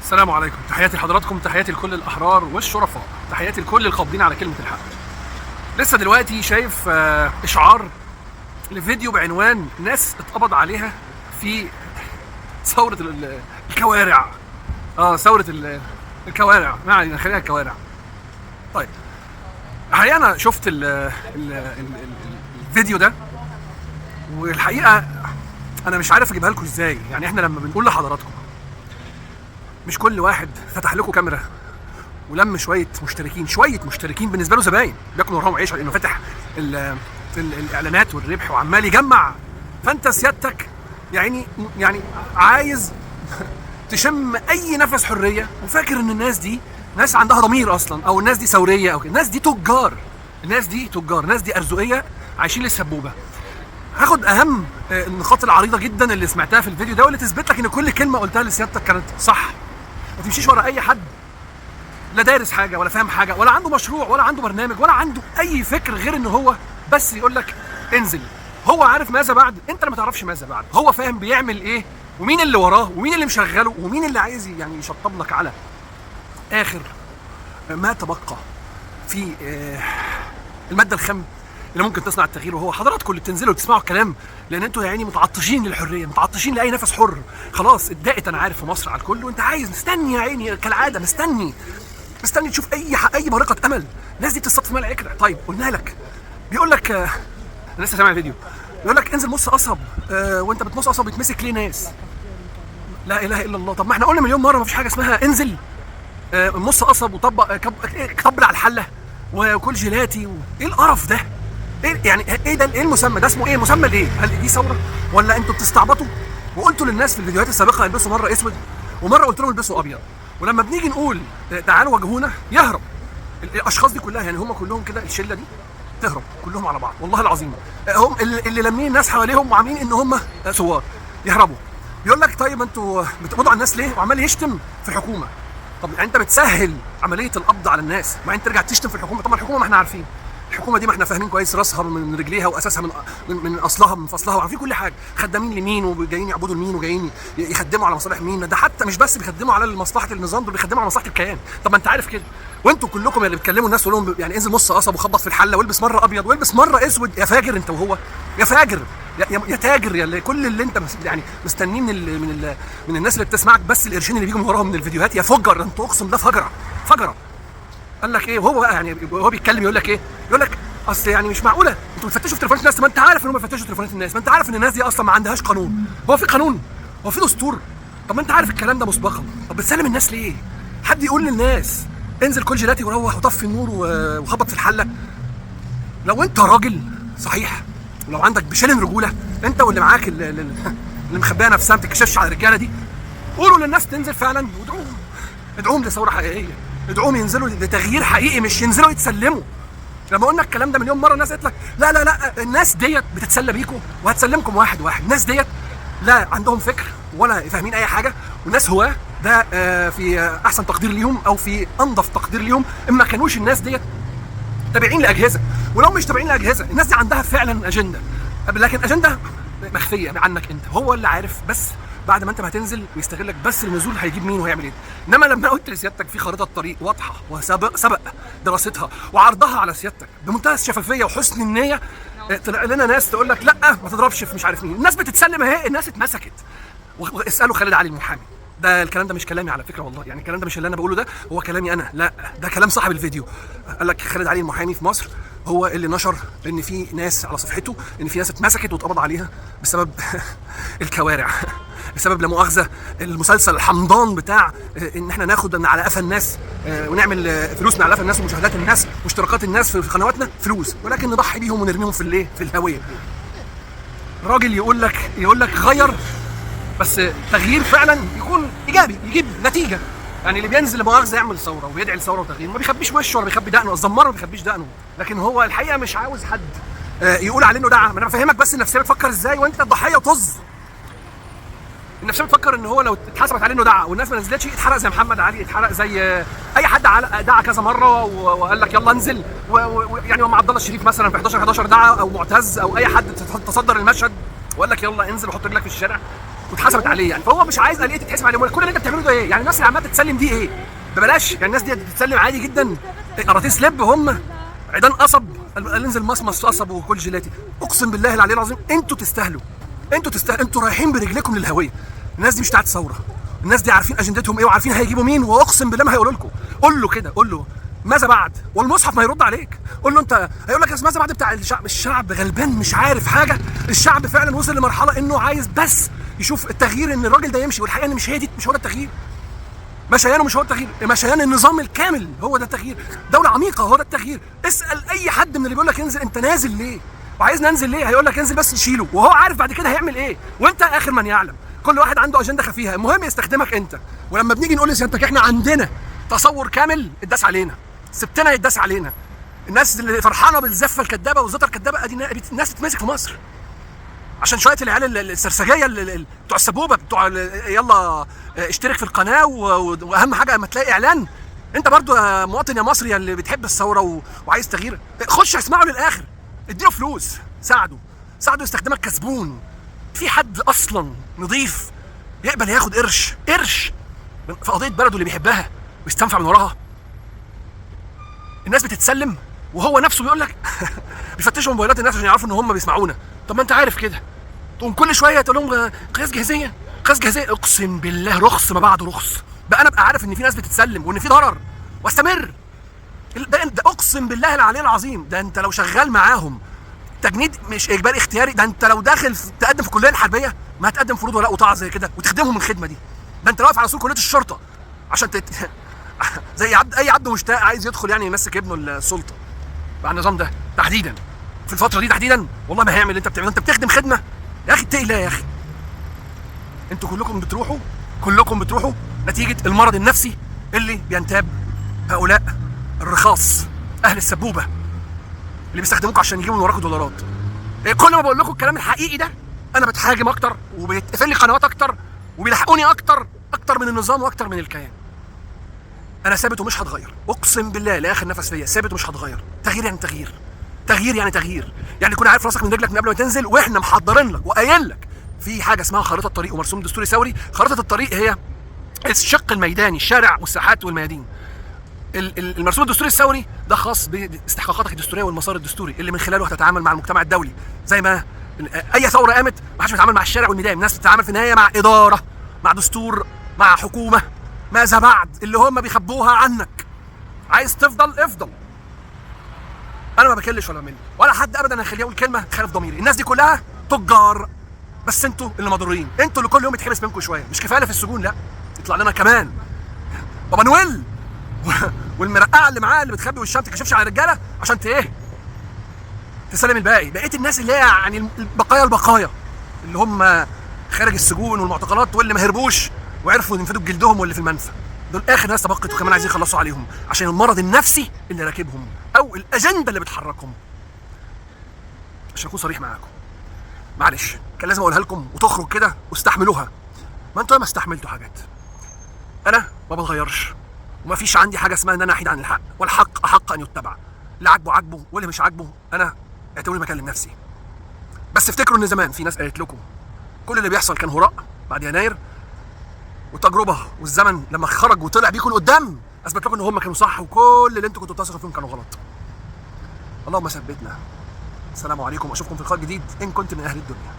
السلام عليكم، تحياتي لحضراتكم، تحياتي لكل الاحرار والشرفاء، تحياتي لكل القابضين على كلمة الحق. لسه دلوقتي شايف اشعار لفيديو بعنوان ناس اتقبض عليها في ثورة الكوارع. ثورة الكوارع، ما علينا، خليها الكوارع. طيب الحقيقة انا شفت ال ال ال الفيديو ده، والحقيقة انا مش عارف اجيبها لكم ازاي. يعني احنا لما بنقول لحضراتكم مش كل واحد فتح لكم كاميرا ولم شوية مشتركين، شوية مشتركين بالنسبة له زباين بياكلوا وراهم عيش لانه فاتح ال ال الاعلانات والربح وعمال يجمع، فانت سيادتك يعني عايز تشم اي نفس حرية وفاكر ان الناس دي ناس عندها ضمير اصلا، او الناس دي ثورية او كده. الناس دي تجار، الناس دي تجار، الناس دي ارزقيه عايشين للسبوبه. هاخد اهم النقاط العريضة جدا اللي سمعتها في الفيديو ده واللي تثبت لك ان كل كلمة قلتها لسيادتك كانت صح. ما تمشيش ورا اي حد لا دارس حاجة ولا فاهم حاجة ولا عنده مشروع ولا عنده برنامج ولا عنده اي فكر غير ان هو بس يقول لك انزل. هو عارف ماذا بعد، انت اللي ما تعرفش ماذا بعد. هو فاهم بيعمل ايه ومين اللي وراه ومين اللي مشغله ومين اللي عايز يعني يشطب لك على اخر ما تبقى في المادة الخام اللي ممكن تصنع التغيير، وهو حضراتكم اللي بتنزلوا وتسمعوا الكلام لان انتوا يا عيني متعطشين للحرية، متعطشين لاي نفس حر. خلاص اتضاقت انا عارف في مصر على الكل، وانت عايز مستني يا عيني كالعادة، مستني تشوف اي بارقة امل. الناس دي بتصطاد في مال عكره. طيب قلنا لك، بيقول لك انا لسه سامع فيديو بيقول لك انزل مص قصب، وانت بتمص قصب يتمسك ليه ناس؟ لا اله الا الله. طب ما احنا قلنا مليون مرة ما فيش حاجة اسمها انزل مص قصب وطبق طبل على الحلة وكل جيلاتي ايه القرف ده؟ ايه يعني ايه ده؟ ايه المسمى ده؟ اسمه ايه؟ مسمى ايه؟ هل دي ثورة ولا انتوا بتستعبطوا؟ وقلتوا للناس في الفيديوهات السابقة البسوا مرة اسود ومرة قلت لهم البسوا ابيض، ولما بنيجي نقول تعالوا واجهونا يهرب الاشخاص دي كلها. يعني هم كلهم كده الشلة دي تهرب كلهم على بعض والله العظيم. هم اللي لامين الناس حواليهم وعاملين ان هم ثوار يهربوا. بيقول لك طيب انتوا بتقبضوا على الناس ليه؟ وعمال يشتم في الحكومة. طب يعني انت بتسهل عملية القبض على الناس وبعدين ترجع تشتم في الحكومة. طب ما الحكومة ما احنا عارفين الحكومة دي، ما احنا فاهمين كويس راسها من رجليها واساسها من اصلها من فصلها، وعارفين كل حاجة. خدامين لمين وجايين يعبدوا لمين وجايين يخدموا على مصالح مين. ده حتى مش بس بيخدموا على مصلحة النظام، دول بيخدموا على مصلحة الكيان. طب ما انت عارف كده، وانتوا كلكم اللي بتكلموا الناس تقول لهم يعني انزل مص قصب وخبط في الحلة والبس مرة ابيض والبس مرة اسود. يا فاجر انت وهو، يا فاجر يا تاجر، يا اللي كل اللي انت يعني مستنيه من الناس اللي بتسمعك بس القرشين اللي بيجوا من وراهم من الفيديوهات. يا فجر انت، اقسم بالله فجره فجره. قال لك ايه وهو بقى يعني وهو بيتكلم يقول لك ايه؟ يقول لك اصل يعني مش معقولة انتوا بتفتشوا في تليفونات الناس. ما انت عارف ان هم بيفتشوا تليفونات الناس، ما انت عارف ان الناس دي اصلا ما عندهاش قانون. هو في قانون؟ هو في دستور؟ طب ما انت عارف الكلام ده مسبقا. طب بتسلم الناس ليه؟ حد يقول للناس انزل كل جيلاتي وروح وطفي النور وخبط في الحلة؟ لو انت راجل صحيح ولو عندك بشلن رجوله انت واللي معاك اللي مخبيه نفسها ما تتكشفش على الرجالة دي، قولوا للناس تنزل فعلا وادعوهم، ادعوهم لثوره حقيقية، ادعوهم ينزلوا لتغيير حقيقي، مش ينزلوا يتسلموا. لما قلنا الكلام ده مليون مرة الناس قالت لك لا لا لا، الناس ديت بتتسلى بيكم وهتسلمكم واحد واحد. الناس ديت لا عندهم فكر ولا فاهمين اي حاجة، والناس هواه ده في احسن تقدير ليهم او في انظف تقدير ليهم. اما كانوش الناس ديت تابعين لاجهزة، ولو مش تابعين لاجهزة الناس دي عندها فعلا اجندة، لكن اجندة مخفية عنك انت، هو اللي عارف. بس بعد ما انت ما هتنزل ويستغلك بس النزول هيجيب مين وهيعمل ايه. انما لما قلت لسيادتك في خريطة طريق واضحة وسبق دراستها وعرضها على سيادتك بمنتهى الشفافية وحسن النية، طلع لنا ناس تقول لك لا ما تضربش في مش عارف مين. الناس بتتسلم اهي، الناس اتمسكت. واسالوا خالد علي المحامي. ده الكلام ده مش كلامي على فكرة والله، يعني الكلام ده مش اللي انا بقوله ده هو كلامي انا، لا ده كلام صاحب الفيديو. قال لك خالد علي المحامي في مصر هو اللي نشر ان في ناس على صفحته، ان في ناس اتمسكت واتقبض عليها بسبب الكوارع، بسبب لا مؤاخذة المسلسل الحمضان بتاع ان احنا ناخد من على قفا الناس ونعمل فلوسنا على قفا الناس ومشاهدات الناس واشتراكات الناس في قنواتنا فلوس، ولكن نضحي بيهم ونرميهم في الايه، في الهوية. الراجل يقول لك غير، بس تغيير فعلا يكون ايجابي يجيب نتيجة. يعني اللي بينزل لمؤاخذه يعمل ثورة وبيدعي لثوره وتغيير ما بيخبيش وشه ولا بيخبي دقنه، الزمار ما بيخبيش دقنه، لكن هو الحقيقة مش عاوز حد يقول عليه انه دعا. ما انا بفهمك بس النفسية بتفكر ازاي وانت الضحية وطز. النفسية بتفكر ان هو لو اتحسبت عليه انه دعا والناس ما نزلتش اتحرق زي محمد علي، اتحرق زي اي حد دعا كذا مرة وقال لك يلا انزل، يعني مع عبد الله الشريف مثلا في 11/11 دعا، او معتز، او اي حد تصدر المشهد وقال لك يلا انزل وحط رجلك في الشارع. واتحسبت عليه يعني، فهو مش عايز آلية تتحسب عليه. كل اللي انت بتعمله ده ايه؟ يعني الناس اللي عماله تتسلم دي ايه؟ ببلاش يعني، الناس دي بتتسلم عادي جدا، قراطيس لب، هم عيدان قصب، قال انزل مصمص قصب وكل جيلاتي. اقسم بالله العلي العظيم انتوا تستاهلوا، انتوا تستاهلوا، انتوا رايحين برجلكم للهوية. الناس دي مش بتاعت ثورة، الناس دي عارفين اجندتهم ايه وعارفين هيجيبوا مين، واقسم بالله ما هيقولوا لكم. قول له كده، قول له ماذا بعد، والمصحف ما يرد عليك. قول له انت، هيقول لك ماذا بعد بتاع الشعب. الشعب غلبان مش عارف حاجة، الشعب فعلا وصل لمرحلة انه عايز بس يشوف التغيير، ان الراجل ده يمشي. والحقيقة ان مش هي دي، مش هو ده التغيير، مشيانه مش هو التغيير، مشيان النظام الكامل هو ده التغيير، دولة عميقة هو ده التغيير. اسال اي حد من اللي بيقول لك انزل، انت نازل ليه وعايز ننزل ليه؟ هيقول لك انزل بس نشيله، وهو عارف بعد كده هيعمل ايه، وانت اخر من يعلم. كل واحد عنده اجندة خفيها، المهم يستخدمك انت. ولما بنيجي نقول لسيادتك احنا عندنا تصور كامل، اتداس علينا، سبتنا يتداس علينا. الناس اللي فرحانة بالزفه الكدابه والزيطه الكدابه، ادي الناس تتمسك في مصر عشان شوية العيال السرسجيه بتوع السبوبه، بتوع يلا اشترك في القناة، واهم حاجة اما تلاقي اعلان. انت برضو يا مواطن يا مصري اللي بتحب الثورة وعايز تغيير، خش اسمعه للاخر، اديله فلوس، ساعده، ساعده يستخدمك كزبون. في حد اصلا نظيف يقبل ياخد قرش قرش في قضية بلده اللي بيحبها ويستنفع من وراها؟ الناس بتتسلم وهو نفسه بيقول لك بيفتشوا موبايلات الناس عشان يعرفوا ان هم بيسمعونا. طب ما انت عارف كده، تقوم كل شوية تقول لهم قياس جاهزية، قياس جاهزية. اقسم بالله رخص ما بعده رخص. بقى انا ابقى عارف ان في ناس بتتسلم وان في ضرر واستمر. ده اقسم بالله العلي العظيم، ده انت لو شغال معاهم تجنيد مش اجباري اختياري، ده انت لو داخل تقدم في الكلية الحربية ما هتقدم فروض ولا قطاع زي كده وتخدمهم الخدمة دي. ده انت واقف على سور كليه الشرطة عشان زي عبد، اي عبد مشتاق عايز يدخل يعني يمسك ابنه السلطة مع النظام ده تحديدا في الفترة دي تحديدا. والله ما هيعمل اللي انت بتعمله، انت بتخدم خدمة يا اخي. اتقي الله يا اخي. انتوا كلكم بتروحوا، كلكم بتروحوا نتيجة المرض النفسي اللي بينتاب هؤلاء الرخاص اهل السبوبه اللي بيستخدموك عشان يجيبوا من وراكوا دولارات. كل ما بقول لكم الكلام الحقيقي ده انا بتهاجم اكتر، وبيتقفل لي قنوات اكتر، وبيلحقوني اكتر اكتر من النظام واكتر من الكيان. انا ثابت ومش هتغير، اقسم بالله لاخر نفس فيا ثابت ومش هتغير. تغيير يعني تغيير، تغيير يعني تغيير، يعني تكون عارف راسك من رجلك من قبل ما تنزل، واحنا محضرين لك وقايل لك في حاجة اسمها خارطة طريق ومرسوم دستوري ثوري. خارطة الطريق هي الشق الميداني، الشارع والساحات والميادين. المرسوم الدستوري الثوري ده خاص باستحقاقاتك الدستورية والمسار الدستوري اللي من خلاله هتتعامل مع المجتمع الدولي. زي ما اي ثورة قامت ما حدش بيتعامل مع الشارع والميدان، الناس بتتعامل في النهاية مع ادارة، مع دستور، مع حكومة. ماذا بعد اللي هم بيخبوها عنك؟ عايز تفضل افضل. انا ما بكلش ولا مني ولا حد ابدا هيخليني اقول كلمة تخالف ضميري. الناس دي كلها تجار، بس انتوا اللي مضرورين، انتوا اللي كل يوم يتحبس منكم شوية. مش كفاية في السجون، لا يطلع لنا كمان بابا نويل والمرقعه اللي معاه اللي بتخبي وشها ما تكشفش على الرجالة عشان ايه تسلم الباقي. بقية الناس اللي هي يعني البقايا، البقايا اللي هم خارج السجون والمعتقلات واللي ما هربوش وعرفوا ينفدوا بجلدهم واللي في المنفى، دول اخر ناس تبقت، وكمان عايزين يخلصوا عليهم عشان المرض النفسي اللي راكبهم او الاجندة اللي بتحركهم. عشان اكون صريح معاكم، معلش كان لازم اقولها لكم وتخرج كده واستحملوها. ما انتوا ما استحملتوا حاجات. انا ما بتغيرش، وما فيش عندي حاجة اسمها ان انا احيد عن الحق، والحق احق ان يتبع. اللي عاجبه عاجبه واللي مش عاجبه انا اعتبروني بكلم نفسي. بس افتكروا ان زمان في ناس قالت لكم كل اللي بيحصل كان هراء بعد يناير، والتجربة والزمن لما خرج وطلع بيكم لقدام اثبت لكم ان هم كانوا صح، وكل اللي انتوا كنتوا بتثقوا فيهم كانوا غلط. اللهم ثبتنا. السلام عليكم، واشوفكم في لقاء جديد ان كنت من اهل الدنيا.